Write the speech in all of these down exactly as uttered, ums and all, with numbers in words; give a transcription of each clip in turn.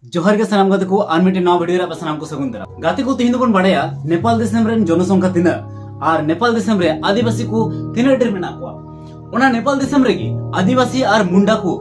ᱡᱚᱦᱟᱨ ᱜᱮ ᱥᱟᱱᱟᱢ ᱜᱟᱛᱮ ᱠᱚ, ᱟᱨ ᱢᱤᱫᱴᱮᱱ ᱱᱟᱣᱟ ᱵᱷᱤᱰᱤᱭᱳ ᱨᱮ ᱟᱯᱮ ᱥᱟᱱᱟᱢ ᱠᱚ ᱥᱟᱹᱜᱩᱱ ᱫᱟᱨᱟᱢ᱾ ᱜᱟᱛᱮ ᱠᱚ, ᱛᱮᱦᱮᱧ ᱫᱚᱵᱚᱱ ᱵᱟᱲᱟᱭᱟ ᱱᱮᱯᱟᱞ ᱫᱤᱥᱚᱢ ᱨᱮᱱ ᱡᱚᱱᱚᱥᱚᱝᱠᱷᱟ ᱛᱤᱱᱟᱹᱜ ᱟᱨ ᱱᱮᱯᱟᱞ ᱫᱤᱥᱚᱢ ᱨᱮ ᱟᱹᱫᱤᱵᱟᱹᱥᱤ ᱠᱚ ᱛᱤᱱᱟᱹᱜ ᱰᱷᱮᱨ ᱢᱮᱱᱟᱜ ᱠᱚᱣᱟ᱾ ᱚᱱᱟ ᱱᱮᱯᱟᱞ ᱫᱤᱥᱚᱢ ᱨᱮᱜᱮ ᱟᱹᱫᱤᱵᱟᱹᱥᱤ ᱟᱨ ᱢᱩᱱᱰᱟ ᱠᱚ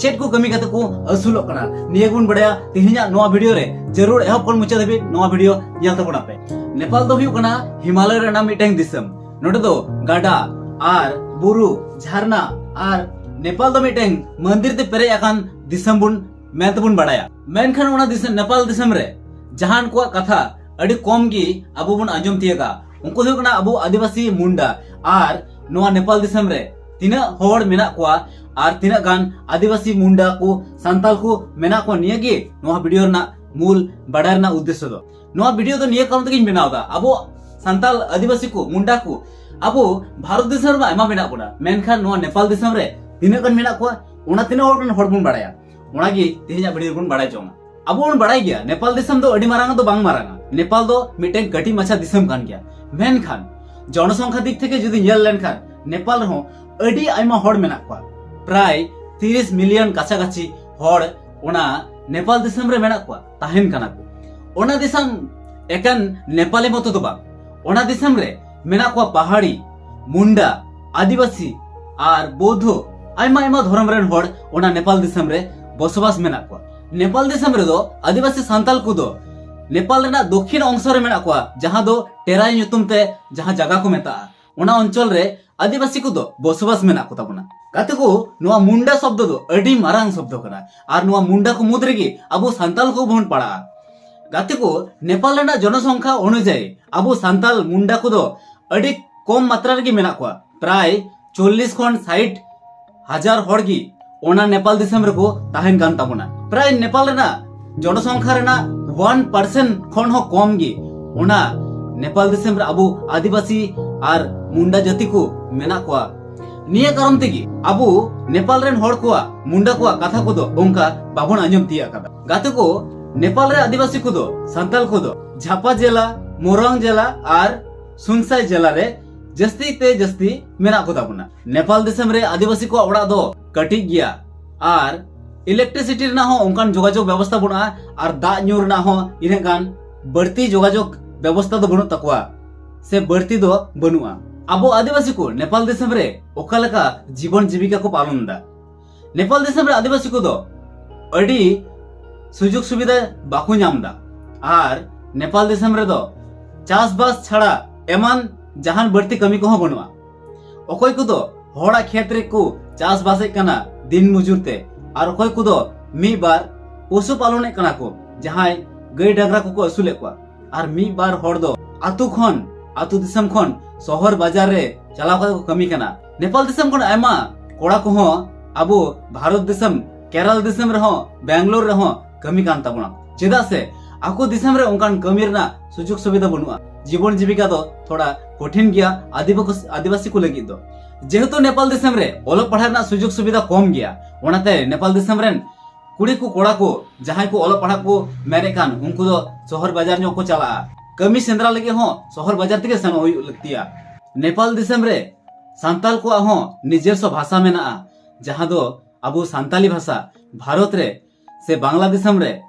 ᱪᱮᱫ ᱠᱚ ᱠᱟᱹᱢᱤ ᱠᱟᱛᱮ ᱠᱚ ᱟᱹᱥᱩᱞᱚᱜ ᱠᱟᱱᱟ, ᱱᱤᱭᱟᱹ ᱜᱮᱵᱚᱱ ᱵᱟᱲᱟᱭᱟ ᱛᱮᱦᱮᱧᱟᱜ ᱱᱚᱣᱟ ᱵᱷᱤᱰᱤᱭᱳ ᱨᱮ᱾ ᱡᱟᱹᱨᱩᱲ ᱮᱦᱚᱵ ᱠᱷᱚᱱ ᱢᱩᱪᱟᱹᱫ ᱫᱷᱟᱹᱵᱤᱡ ᱱᱚᱣᱟ ᱵᱷᱤᱰᱤᱭᱳ ᱧᱮᱞ ᱛᱟᱵᱚᱱ ᱟᱯᱮ᱾ ᱱᱮᱯᱟᱞ ᱫᱚ ᱦᱩᱭᱩᱜ ᱠᱟᱱᱟ ᱦᱤᱢᱟᱞᱚᱭ ᱨᱮᱱᱟᱜ ᱢᱤᱫᱴᱟᱝ ᱫᱤᱥᱚᱢ᱾ ᱱᱚᱰᱮ ᱫᱚ ᱜᱟᱰᱟ ᱟᱨ ᱵᱩᱨᱩ, ᱡᱷᱟᱨᱱᱟ ᱟᱨ ᱱᱮᱯᱟᱞ ᱫᱚ ᱢᱤᱫᱴᱟᱝ ᱢᱚᱱᱫᱤᱨ ᱛᱮ ᱯᱮᱨᱮᱡ ᱟᱠᱟᱱ ᱫᱤᱥᱚᱢ ᱵᱚᱱ ᱢᱮᱱᱛᱮᱵᱚᱱ ᱵᱟᱲᱟᱭᱟ᱾ ᱢᱮᱱᱠᱷᱟᱱ ᱚᱱᱟ ᱫᱤᱥᱚᱢ, ᱱᱮᱯᱟᱞ ᱫᱤᱥᱚᱢ ᱨᱮ ᱡᱟᱦᱟᱱ ᱠᱚᱣᱟᱜ ᱠᱟᱛᱷᱟ ᱟᱹᱰᱤ ᱠᱚᱢ ᱜᱮ ᱟᱵᱚ ᱵᱚᱱ ᱟᱸᱡᱚᱢ ᱛᱤᱭᱟᱹᱜᱟ᱾ ᱩᱱᱠᱩ ᱫᱚ ᱦᱩᱭᱩᱜ ᱠᱟᱱᱟ ᱟᱵᱚ ᱟᱹᱫᱤᱵᱟᱹᱥᱤ ᱢᱩᱱᱰᱟ᱾ ᱟᱨ ᱱᱚᱣᱟ ᱱᱮᱯᱟᱞ ᱫᱤᱥᱚᱢ ᱨᱮ ᱛᱤᱱᱟᱹᱜ ᱦᱚᱲ ᱢᱮᱱᱟᱜ ᱠᱚᱣᱟ ᱟᱨ ᱛᱤᱱᱟᱹᱜ ᱜᱟᱱ ᱟᱹᱫᱤᱵᱟᱹᱥᱤ ᱢᱩᱱᱰᱟ ᱠᱚ, ᱥᱟᱱᱛᱟᱞ ᱠᱚ ᱢᱮᱱᱟᱜ ᱠᱚᱣᱟ, ᱱᱤᱭᱟᱹ ᱜᱮ ᱱᱚᱣᱟ ᱵᱷᱤᱰᱤᱭᱳ ᱨᱮᱱᱟᱜ ᱢᱩᱞ ᱵᱟᱰᱟᱭ ᱨᱮᱱᱟᱜ ᱩᱫᱽᱫᱮᱥᱥᱚ ᱫᱚ᱾ ᱱᱚᱣᱟ ᱵᱷᱤᱰᱤᱭᱳ ᱫᱚ ᱱᱤᱭᱟᱹ ᱠᱟᱨᱚᱱ ᱛᱮᱜᱮᱧ ᱵᱮᱱᱟᱣ ᱮᱫᱟ, ᱟᱵᱚ ᱥᱟᱱᱛᱟᱞ ᱟᱹᱫᱤᱵᱟᱹᱥᱤ ᱠᱚ, ᱢᱩᱱᱰᱟ ᱠᱚ, ᱟᱵᱚ ᱵᱷᱟᱨᱚᱛ ᱫᱤᱥᱚᱢ ᱨᱮᱢᱟ ᱟᱭᱢᱟ ᱢᱮᱱᱟᱜ ᱵᱚᱱᱟ, ᱢᱮᱱᱠᱷᱟᱱ ᱱᱚᱣᱟ ᱱᱮᱯᱟᱞ ᱫᱤᱥᱚᱢ ᱨᱮ ᱛᱤᱱᱟᱹᱜ ᱜᱟᱱ ᱢᱮᱱᱟᱜ ᱠᱚᱣᱟ, ᱚᱱᱟ ᱛᱤᱱᱟᱹᱜ ᱦᱚᱲ ᱜᱟᱱ ᱦᱚᱲ ᱵᱚᱱ ᱵᱟᱲᱟᱭᱟ, ᱚᱱᱟᱜᱮ ᱛᱮᱦᱮᱧᱟᱜ ᱵᱷᱤᱰᱤᱭᱳ ᱨᱮᱵᱚᱱ ᱵᱟᱲᱟᱭ ᱡᱚᱝᱟ᱾ ᱟᱵᱚ ᱵᱚᱱ ᱵᱟᱲᱟᱭ ᱜᱮᱭᱟ, ᱱᱮᱯᱟᱞ ᱫᱤᱥᱚᱢ ᱫᱚ ᱟᱹᱰᱤ ᱢᱟᱨᱟᱝ ᱫᱚ ᱵᱟᱝ ᱢᱟᱨᱟᱝᱟ᱾ ᱱᱮᱯᱟᱞ ᱫᱚ ᱢᱤᱫᱴᱮᱱ ᱠᱟᱹᱴᱤᱡ ᱢᱟᱪᱷᱟ ᱫᱤᱥᱚᱢ ᱠᱟᱱ ᱜᱮᱭᱟ, ᱢᱮᱱᱠᱷᱟᱱ ᱡᱚᱱᱚᱥᱚᱝᱠᱷᱟ ᱫᱤᱠ ᱛᱷᱮᱠᱮ ᱡᱩᱫᱤ ᱧᱮᱞ ᱞᱮᱱᱠᱷᱟᱱ ᱱᱮᱯᱟᱞ ᱨᱮᱦᱚᱸ ᱟᱹᱰᱤ ᱟᱭᱢᱟ ᱦᱚᱲ ᱢᱮᱱᱟᱜ ᱠᱚᱣᱟ᱾ ᱯᱨᱟᱭ ᱛᱤᱨᱤᱥ ᱢᱤᱞᱤᱭᱚᱱ ᱠᱟᱪᱷᱟ ᱠᱟᱪᱷᱤ ᱦᱚᱲ ᱚᱱᱟ ᱱᱮᱯᱟᱞ ᱫᱤᱥᱚᱢ ᱨᱮ ᱢᱮᱱᱟᱜ ᱠᱚᱣᱟ, ᱛᱟᱦᱮᱱ ᱠᱟᱱᱟ ᱠᱚ᱾ ᱚᱱᱟ ᱫᱤᱥᱚᱢ ᱮᱠᱮᱱ ᱱᱮᱯᱟᱞᱤ ᱢᱚᱛᱚ ᱫᱚ ᱵᱟᱝ, ᱚᱱᱟ ᱫᱤᱥᱚᱢ ᱨᱮ ᱢᱮᱱᱟᱜ ᱠᱚᱣᱟ ᱯᱟᱦᱟᱲᱤ, ᱢᱩᱱᱰᱟ, ᱟᱹᱫᱤᱵᱟᱹᱥᱤ ᱟᱨ ᱵᱳᱫᱷᱚ, ᱟᱭᱢᱟ ᱟᱭᱢᱟ ᱫᱷᱚᱨᱚᱢ ᱨᱮᱱ ᱦᱚᱲ ᱚᱱᱟ ᱱᱮᱯᱟᱞ ᱫᱤᱥᱚᱢ ᱨᱮ ᱵᱚᱥᱚᱵᱟᱥ ᱢᱮᱱᱟᱜ ᱠᱚᱣᱟ᱾ ᱱᱮᱯᱟᱞ ᱫᱤᱥᱚᱢ ᱨᱮᱫᱚ ᱟᱹᱫᱤᱵᱟᱹᱥᱤ ᱥᱟᱱᱛᱟᱞ ᱠᱚᱫᱚ ᱱᱮᱯᱟᱞ ᱨᱮᱱᱟᱜ ᱫᱚᱠᱷᱤᱱ ᱚᱝᱥᱚ ᱨᱮ ᱢᱮᱱᱟᱜ ᱠᱚᱣᱟ, ᱡᱟᱦᱟᱸ ᱫᱚ ᱴᱮᱨᱟᱭ ᱧᱩᱛᱩᱢ ᱛᱮ ᱡᱟᱦᱟᱸ ᱡᱟᱭᱜᱟ ᱠᱚ ᱢᱮᱛᱟᱜᱼᱟ, ᱚᱱᱟ ᱚᱧᱪᱚᱞ ᱨᱮ ᱟᱹᱫᱤᱵᱟᱹᱥᱤ ᱠᱚᱫᱚ ᱵᱚᱥᱚᱵᱟᱥ ᱢᱮᱱᱟᱜ ᱠᱚᱛᱟ ᱵᱚᱱᱟ᱾ ᱜᱟᱛᱮ ᱠᱚ, ᱱᱚᱣᱟ ᱢᱩᱱᱰᱟ ᱥᱚᱵᱫᱚ ᱫᱚ ᱟᱹᱰᱤ ᱢᱟᱨᱟᱝ ᱥᱚᱵᱫᱚ ᱠᱟᱱᱟ, ᱟᱨ ᱱᱚᱣᱟ ᱢᱩᱱᱰᱟ ᱠᱚ ᱢᱩᱫᱽ ᱨᱮᱜᱮ ᱟᱵᱚ ᱥᱟᱱᱛᱟᱞ ᱠᱚ ᱵᱚᱱ ᱯᱟᱲᱟᱜᱼᱟ᱾ ᱜᱟᱛᱮ ᱠᱚ, ᱱᱮᱯᱟᱞ ᱨᱮᱱᱟᱜ ᱡᱚᱱᱚᱥᱚᱝᱠᱷᱟ ᱚᱱᱩᱡᱟᱭᱤ ᱟᱵᱚ ᱥᱟᱱᱛᱟᱞ ᱢᱩᱱᱰᱟ ᱠᱚᱫᱚ ᱟᱹᱰᱤ ᱠᱚᱢ ᱢᱟᱛᱨᱟ ᱨᱮᱜᱮ ᱢᱮᱱᱟᱜ ᱠᱚᱣᱟ᱾ ᱯᱨᱟᱭ ᱪᱚᱞᱞᱤᱥ ᱠᱷᱚᱱ ᱥᱟᱴ ᱦᱟᱡᱟᱨ ᱦᱚᱲ ᱜᱮ ᱚᱱᱟ ᱱᱮᱯᱟᱞ ᱫᱤᱥᱚᱢ ᱨᱮᱠᱚ ᱛᱟᱦᱮᱱ ᱠᱟᱱ ᱛᱟᱵᱚᱱᱟ᱾ ᱯᱨᱟᱭ ᱱᱮᱯᱟᱞ ᱨᱮᱱᱟᱜ ᱡᱚᱱᱚᱥᱚᱝᱠᱷᱟ ᱨᱮᱱᱟᱜ ᱚᱣᱟᱱ ᱯᱟᱨᱥᱮᱱᱴ ᱠᱷᱚᱱ ᱦᱚᱸ ᱠᱚᱢ ᱜᱮ ᱚᱱᱟ ᱱᱮᱯᱟᱞ ᱫᱤᱥᱚᱢ ᱨᱮ ᱟᱵᱚ ᱟᱹᱫᱤᱵᱟᱹᱥᱤ ᱟᱨ ᱢᱩᱱᱰᱟ ᱡᱟᱹᱛᱤ ᱠᱚ ᱢᱮᱱᱟᱜ ᱠᱚᱣᱟ᱾ ᱱᱤᱭᱟᱹ ᱠᱟᱨᱚᱱ ᱛᱮᱜᱮ ᱟᱵᱚ ᱱᱮᱯᱟᱞ ᱨᱮᱱ ᱦᱚᱲ ᱠᱚᱣᱟᱜ, ᱢᱩᱱᱰᱟ ᱠᱚᱣᱟᱜ ᱠᱟᱛᱷᱟ ᱠᱚᱫᱚ ᱚᱱᱠᱟ ᱵᱟᱵᱚᱱ ᱟᱸᱡᱚᱢ ᱛᱤᱭᱟᱹᱜ ᱟᱠᱟᱫᱟ᱾ ᱜᱟᱛᱮ ᱠᱚ, ᱱᱮᱯᱟᱞ ᱨᱮ ᱟᱹᱫᱤᱵᱟᱹᱥᱤ ᱠᱚᱫᱚ, ᱥᱟᱱᱛᱟᱞ ᱠᱚᱫᱚ ᱡᱷᱟᱯᱟ ᱡᱮᱞᱟ, ᱢᱳᱨᱟᱝ ᱡᱮᱞᱟ ᱟᱨ ᱥᱩᱱᱥᱟᱭ ᱡᱮᱞᱟ ᱨᱮ ᱡᱟᱹᱥᱛᱤ ᱛᱮ ᱡᱟᱹᱥᱛᱤ ᱢᱮᱱᱟᱜ ᱠᱚ ᱛᱟᱵᱚᱱᱟ᱾ ᱱᱮᱯᱟᱞ ᱫᱤᱥᱚᱢ ᱨᱮ ᱟᱹᱫᱤᱵᱟᱹᱥᱤ ᱠᱚᱣᱟᱜ ᱚᱲᱟᱜ ᱫᱚ ᱠᱟᱹᱴᱤᱡ ᱜᱮᱭᱟ ᱟᱨ ᱤᱞᱮᱠᱴᱨᱤᱥᱤᱴᱤ ᱨᱮᱱᱟᱜ ᱦᱚᱸ ᱚᱱᱠᱟᱱ ᱡᱳᱜᱟᱡᱳᱜᱽ ᱵᱮᱵᱚᱥᱛᱷᱟ ᱵᱟᱹᱱᱩᱜᱼᱟ, ᱟᱨ ᱫᱟᱜ ᱧᱩ ᱨᱮᱱᱟᱜ ᱦᱚᱸ ᱤᱱᱟᱹᱜ ᱜᱟᱱ ᱵᱟᱹᱲᱛᱤ ᱡᱳᱜᱟᱡᱳᱜᱽ ᱵᱮᱵᱚᱥᱛᱷᱟ ᱫᱚ ᱵᱟᱹᱱᱩᱜ ᱛᱟᱠᱚᱣᱟ, ᱥᱮ ᱵᱟᱹᱲᱛᱤ ᱫᱚ ᱵᱟᱹᱱᱩᱜᱼᱟ᱾ ᱟᱵᱚ ᱟᱹᱫᱤᱵᱟᱹᱥᱤ ᱠᱚ ᱱᱮᱯᱟᱞ ᱫᱤᱥᱚᱢ ᱨᱮ ᱚᱠᱟ ᱞᱮᱠᱟ ᱡᱤᱵᱚᱱ ᱡᱤᱵᱤᱠᱟ ᱠᱚ ᱯᱟᱞᱚᱱ ᱮᱫᱟ? ᱱᱮᱯᱟᱞ ᱫᱤᱥᱚᱢ ᱨᱮ ᱟᱹᱫᱤᱵᱟᱹᱥᱤ ᱠᱚᱫᱚ ᱟᱹᱰᱤ ᱥᱩᱡᱳᱜᱽ ᱥᱩᱵᱤᱫᱷᱟ ᱵᱟᱠᱚ ᱧᱟᱢ ᱮᱫᱟ, ᱟᱨ ᱱᱮᱯᱟᱞ ᱫᱤᱥᱚᱢ ᱨᱮᱫᱚ ᱪᱟᱥᱵᱟᱥ ᱪᱷᱟᱲᱟ ᱮᱢᱟᱱ ᱡᱟᱦᱟᱱ ᱵᱟᱹᱲᱛᱤ ᱠᱟᱹᱢᱤ ᱠᱚᱦᱚᱸ ᱵᱟᱹᱱᱩᱜᱼᱟ᱾ ᱚᱠᱚᱭ ᱠᱚᱫᱚ ᱦᱚᱲᱟᱜ ᱠᱷᱮᱛ ᱨᱮᱠᱚ ᱪᱟᱥᱵᱟᱥᱮᱫ ᱠᱟᱱᱟ ᱫᱤᱱ ᱢᱚᱡᱩᱨ ᱛᱮ, ᱟᱨ ᱚᱠᱚᱭ ᱠᱚᱫᱚ ᱢᱤᱫ ᱵᱟᱨ ᱯᱚᱥᱩ ᱯᱟᱞᱚᱱᱮᱫ ᱠᱟᱱᱟ ᱠᱚ, ᱡᱟᱦᱟᱸᱭ ᱜᱟᱹᱭ ᱰᱟᱝᱨᱟ ᱠᱚᱠᱚ ᱟᱹᱥᱩᱞᱮᱫ ᱠᱚᱣᱟ, ᱟᱨ ᱢᱤᱫ ᱵᱟᱨ ᱦᱚᱲ ᱫᱚ ᱟᱹᱛᱩ ᱠᱷᱚᱱ, ᱟᱹᱛᱩ ᱫᱤᱥᱚᱢ ᱠᱷᱚᱱ ᱥᱚᱦᱚᱨ ᱵᱟᱡᱟᱨ ᱨᱮ ᱪᱟᱞᱟᱣ ᱠᱟᱛᱮ ᱠᱚ ᱠᱟᱹᱢᱤ ᱠᱟᱱᱟ᱾ ᱱᱮᱯᱟᱞ ᱫᱤᱥᱚᱢ ᱠᱷᱚᱱ ᱟᱭᱢᱟ ᱠᱚᱲᱟ ᱠᱚᱦᱚᱸ ᱟᱵᱚ ᱵᱷᱟᱨᱚᱛ ᱫᱤᱥᱚᱢ, ᱠᱮᱨᱟᱞ ᱫᱤᱥᱚᱢ ᱨᱮᱦᱚᱸ, ᱵᱮᱝᱜᱟᱞᱳᱨ ᱨᱮᱦᱚᱸ ᱠᱟᱹᱢᱤ ᱠᱟᱱ ᱛᱟᱵᱚᱱᱟ᱾ ᱪᱮᱫᱟᱜ ᱥᱮ ᱟᱠᱚ ᱫᱤᱥᱚᱢ ᱨᱮ ᱚᱱᱠᱟᱱ ᱠᱟᱹᱢᱤ ᱨᱮᱱᱟᱜ ᱥᱩᱡᱳᱜᱽ ᱥᱩᱵᱤᱫᱷᱟ ᱵᱟᱹᱱᱩᱜᱼᱟ᱾ ᱡᱤᱵᱚᱱ ᱡᱤᱵᱤᱠᱟ ᱫᱚ ᱛᱷᱚᱲᱟ ᱠᱚᱴᱷᱤᱱ ᱜᱮᱭᱟ ᱟᱹᱫᱤᱵᱟᱹᱥᱤ, ᱟᱹᱫᱤᱵᱟᱹᱥᱤ ᱠᱚ ᱞᱟᱹᱜᱤᱫ ᱫᱚ᱾ ᱡᱮᱦᱮᱛᱩ ᱱᱮᱯᱟᱞ ᱫᱤᱥᱚᱢ ᱨᱮ ᱚᱞᱚᱜ ᱯᱟᱲᱦᱟᱜ ᱨᱮᱱᱟᱜ ᱥᱩᱡᱳᱜᱽ ᱥᱩᱵᱤᱫᱷᱟ ᱠᱚᱢ ᱜᱮᱭᱟ, ᱚᱱᱟᱛᱮ ᱱᱮᱯᱟᱞ ᱫᱤᱥᱚᱢ ᱨᱮᱱ ᱠᱩᱲᱤ ᱠᱚ, ᱠᱚᱲᱟ ᱠᱚ, ᱡᱟᱦᱟᱸᱭ ᱠᱚ ᱚᱞᱚᱜ ᱯᱟᱲᱦᱟᱜ ᱠᱚ ᱢᱮᱱᱮᱫ ᱠᱟᱱ, ᱩᱱᱠᱩ ᱫᱚ ᱥᱚᱦᱚᱨ ᱵᱟᱡᱟᱨ ᱧᱚᱜ ᱠᱚ ᱪᱟᱞᱟᱜᱼᱟ᱾ ᱠᱟᱹᱢᱤ ᱥᱮᱸᱫᱽᱨᱟ ᱞᱟᱹᱜᱤᱫ ᱦᱚᱸ ᱥᱚᱦᱚᱨ ᱵᱟᱡᱟᱨ ᱛᱮᱜᱮ ᱥᱮᱱᱚᱜ ᱦᱩᱭᱩᱜ ᱞᱟᱹᱠᱛᱤᱭᱟ᱾ ᱱᱮᱯᱟᱞ ᱫᱤᱥᱚᱢ ᱨᱮ ᱥᱟᱱᱛᱟᱞ ᱠᱚᱣᱟᱜ ᱦᱚᱸ ᱱᱤᱡᱮᱨᱥᱚ ᱵᱷᱟᱥᱟ ᱢᱮᱱᱟᱜᱼᱟ, ᱡᱟᱦᱟᱸ ᱫᱚ ᱟᱵᱚ ᱥᱟᱱᱛᱟᱞᱤ ᱵᱷᱟᱥᱟ᱾ ᱵᱷᱟᱨᱚᱛ ᱨᱮ ᱥᱮ ᱵᱟᱝᱞᱟ ᱫᱤᱥᱚᱢ ᱨᱮ,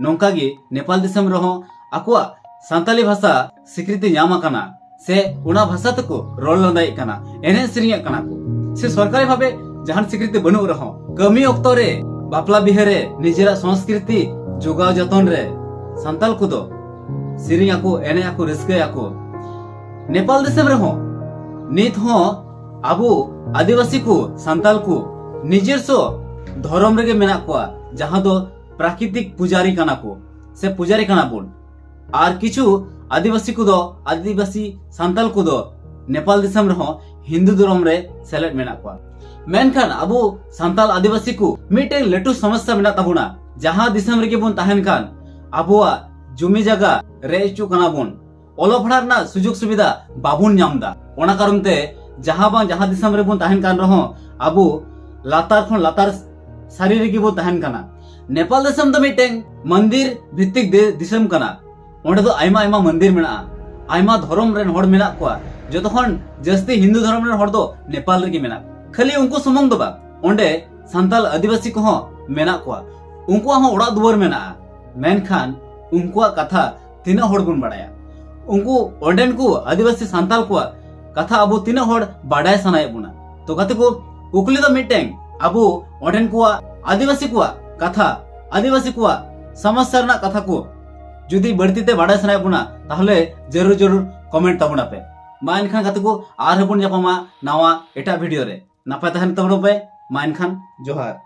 ᱱᱚᱝᱠᱟ ᱜᱮ ᱱᱮᱯᱟᱞ ᱫᱤᱥᱚᱢ ᱨᱮᱦᱚᱸ ᱟᱠᱚᱣᱟᱜ ᱥᱟᱱᱛᱟᱞᱤ ᱵᱷᱟᱥᱟ ᱥᱤᱠᱨᱤᱛᱤ ᱧᱟᱢ ᱟᱠᱟᱱᱟ, ᱥᱮ ᱚᱱᱟ ᱵᱷᱟᱥᱟ ᱛᱮᱠᱚ ᱨᱚᱲ ᱞᱟᱸᱫᱟᱭᱮᱫ ᱠᱟᱱᱟ, ᱮᱱᱮᱡ ᱥᱮᱨᱮᱧᱮᱫ ᱠᱟᱱᱟ ᱠᱚ, ᱥᱮ ᱥᱚᱨᱠᱟᱨᱤ ᱵᱷᱟᱵᱮ ᱡᱟᱦᱟᱱ ᱥᱤᱠᱨᱤᱛᱤ ᱵᱟᱹᱱᱩᱜ ᱨᱮᱦᱚᱸ, ᱠᱟᱹᱢᱤ ᱚᱠᱛᱚ ᱨᱮ, ᱵᱟᱯᱞᱟ ᱵᱤᱦᱟᱹ ᱨᱮ ᱱᱤᱡᱮᱨᱟᱜ ᱥᱚᱝᱥᱠᱨᱤᱛᱤ ᱡᱚᱜᱟᱣ ᱡᱚᱛᱚᱱ ᱨᱮ ᱥᱟᱱᱛᱟᱞ ᱠᱚᱫᱚ ᱥᱮᱨᱮᱧ ᱟᱠᱚ, ᱮᱱᱮᱡ ᱟᱠᱚ, ᱨᱟᱹᱥᱠᱟᱹᱭᱟᱠᱚ᱾ ᱱᱮᱯᱟᱞ ᱫᱤᱥᱚᱢ ᱨᱮᱦᱚᱸ ᱱᱤᱛ ᱦᱚᱸ ᱟᱵᱚ ᱟᱹᱫᱤᱵᱟᱹᱥᱤ ᱠᱚ, ᱥᱟᱱᱛᱟᱞ ᱠᱚ ᱱᱤᱡᱮᱨᱥᱚ ᱫᱷᱚᱨᱚᱢ ᱨᱮᱜᱮ ᱢᱮᱱᱟᱜ ᱠᱚᱣᱟ, ᱡᱟᱦᱟᱸ ᱫᱚ ᱯᱨᱟᱠᱨᱤᱛᱤᱠ ᱯᱩᱡᱟᱨᱤ ᱠᱟᱱᱟ ᱠᱚ, ᱥᱮ ᱯᱩᱡᱟᱨᱤ ᱠᱟᱱᱟ ᱵᱚᱱ᱾ ᱟᱨ ᱠᱤᱪᱷᱩ ᱟᱹᱫᱤᱵᱟᱹᱥᱤ ᱠᱚᱫᱚ, ᱟᱹᱫᱤᱵᱟᱹᱥᱤ ᱥᱟᱱᱛᱟᱞ ᱠᱚᱫᱚ ᱱᱮᱯᱟᱞ ᱫᱤᱥᱚᱢ ᱨᱮᱦᱚᱸ ᱦᱤᱱᱫᱩ ᱫᱷᱚᱨᱚᱢ ᱨᱮ ᱥᱮᱞᱮᱫ ᱢᱮᱱᱟᱜ ᱠᱚᱣᱟ᱾ ᱢᱮᱱᱠᱷᱟᱱ ᱟᱵᱚ ᱥᱟᱱᱛᱟᱞ ᱟᱹᱫᱤᱵᱟᱹᱥᱤ ᱠᱚ ᱢᱤᱫᱴᱮᱱ ᱞᱟᱹᱴᱩ ᱥᱚᱢᱚᱥᱥᱟ ᱢᱮᱱᱟᱜ ᱛᱟᱵᱚᱱᱟ᱾ ᱡᱟᱦᱟᱸ ᱫᱤᱥᱚᱢ ᱨᱮᱜᱮ ᱵᱚᱱ ᱛᱟᱦᱮᱱ ᱠᱟᱱ, ᱟᱵᱚᱣᱟᱜ ᱡᱩᱢᱤ ᱡᱟᱭᱜᱟ ᱨᱮᱡ ᱦᱚᱪᱚᱜ ᱠᱟᱱᱟ ᱵᱚᱱ, ᱚᱞᱚᱜ ᱯᱟᱲᱦᱟᱜ ᱨᱮᱱᱟᱜ ᱥᱩᱡᱳᱜᱽ ᱥᱩᱵᱤᱫᱷᱟ ᱵᱟᱵᱚᱱ ᱧᱟᱢ ᱮᱫᱟ᱾ ᱚᱱᱟ ᱠᱟᱨᱚᱱ ᱛᱮ ᱡᱟᱦᱟᱸ ᱵᱟᱝ ᱡᱟᱦᱟᱸ ᱫᱤᱥᱚᱢ ᱨᱮᱵᱚᱱ ᱛᱟᱦᱮᱱ ᱠᱟᱱ ᱨᱮᱦᱚᱸ, ᱟᱵᱚ ᱞᱟᱛᱟᱨ ᱠᱷᱚᱱ ᱞᱟᱛᱟᱨ ᱥᱟᱹᱨᱤ ᱨᱮᱜᱮ ᱵᱚᱱ ᱛᱟᱦᱮᱱ ᱠᱟᱱᱟ᱾ ᱱᱮᱯᱟᱞ ᱫᱤᱥᱚᱢ ᱫᱚ ᱢᱤᱫᱴᱮᱱ ᱢᱚᱱᱫᱤᱨ ᱵᱷᱤᱛᱛᱤᱠ ᱫᱮ-, ᱫᱤᱥᱚᱢ ᱠᱟᱱᱟ᱾ ᱚᱸᱰᱮ ᱫᱚ ᱟᱭᱢᱟ ᱟᱭᱢᱟ ᱢᱚᱱᱫᱤᱨ ᱢᱮᱱᱟᱜᱼᱟ, ᱟᱭᱢᱟ ᱫᱷᱚᱨᱚᱢ ᱨᱮᱱ ᱦᱚᱲ ᱢᱮᱱᱟᱜ ᱠᱚᱣᱟ᱾ ᱡᱚᱛᱚ ᱠᱷᱚᱱ ᱡᱟᱹᱥᱛᱤ ᱦᱤᱱᱫᱩ ᱫᱷᱚᱨᱚᱢ ᱨᱮᱱ ᱦᱚᱲ ᱫᱚ ᱱᱮᱯᱟᱞ ᱨᱮᱜᱮ ᱢᱮᱱᱟᱜ ᱠᱚᱣᱟ᱾ ᱠᱷᱟᱹᱞᱤ ᱩᱱᱠᱩ ᱥᱩᱢᱩᱝ ᱫᱚ ᱵᱟᱝ, ᱚᱸᱰᱮ ᱥᱟᱱᱛᱟᱞ ᱟᱹᱫᱤᱵᱟᱹᱥᱤ ᱠᱚᱦᱚᱸ ᱢᱮᱱᱟᱜ ᱠᱚᱣᱟ, ᱩᱱᱠᱩᱣᱟᱜ ᱦᱚᱸ ᱚᱲᱟᱜ ᱫᱩᱣᱟᱹᱨ ᱢᱮᱱᱟᱜᱼᱟ, ᱢᱮᱱᱠᱷᱟᱱ ᱩᱱᱠᱩᱣᱟᱜ ᱠᱟᱛᱷᱟ ᱛᱤᱱᱟᱹᱜ ᱦᱚᱲ ᱵᱚᱱ ᱵᱟᱲᱟᱭᱟ? ᱩᱱᱠᱩ ᱚᱸᱰᱮᱱ ᱠᱚ ᱟᱹᱫᱤᱵᱟᱹᱥᱤ ᱥᱟᱱᱛᱟᱞ ᱠᱚᱣᱟᱜ ᱠᱟᱛᱷᱟ ᱟᱵᱚ ᱛᱤᱱᱟᱹᱜ ᱦᱚᱲ ᱵᱟᱰᱟᱭ ᱥᱟᱱᱟᱭᱮᱫ ᱵᱚᱱᱟ? ᱛᱚ ᱜᱟᱛᱮ ᱠᱚ, ᱠᱩᱠᱞᱤ ᱫᱚ ᱢᱤᱫᱴᱮᱱ, ᱟᱵᱚ ᱚᱸᱰᱮᱱ ᱠᱚᱣᱟᱜ ᱟᱹᱫᱤᱵᱟᱹᱥᱤ ᱠᱚᱣᱟᱜ ᱠᱟᱛᱷᱟ, ᱟᱹᱫᱤᱵᱟᱹᱥᱤ ᱠᱚᱣᱟᱜ ᱥᱚᱢᱚᱥᱥᱟ ᱨᱮᱱᱟᱜ ᱠᱟᱛᱷᱟ ᱠᱚ ᱡᱩᱫᱤ ᱵᱟᱹᱲᱛᱤ ᱛᱮ ᱵᱟᱰᱟᱭ ᱥᱟᱱᱟᱭᱮᱫ ᱵᱚᱱᱟ, ᱛᱟᱦᱚᱞᱮ ᱡᱟᱹᱨᱩᱲ ᱡᱟᱹᱨᱩᱲ ᱠᱚᱢᱮᱱᱴ ᱛᱟᱵᱚᱱᱟ ᱯᱮ᱾ ᱢᱟ ᱮᱱᱠᱷᱟᱱ ᱜᱟᱛᱮ ᱠᱚ, ᱟᱨᱦᱚᱸ ᱵᱚᱱ ᱧᱟᱯᱟᱢᱟ ᱱᱟᱣᱟ ᱮᱴᱟᱜ ᱵᱷᱤᱰᱤᱭᱳ ᱨᱮ᱾ ᱱᱟᱯᱟᱭ ᱛᱟᱦᱮᱱ ᱛᱟᱵᱚᱱ ᱯᱮ᱾ ᱢᱟ ᱮᱱᱠᱷᱟᱱ ᱡᱚᱦᱟᱨ᱾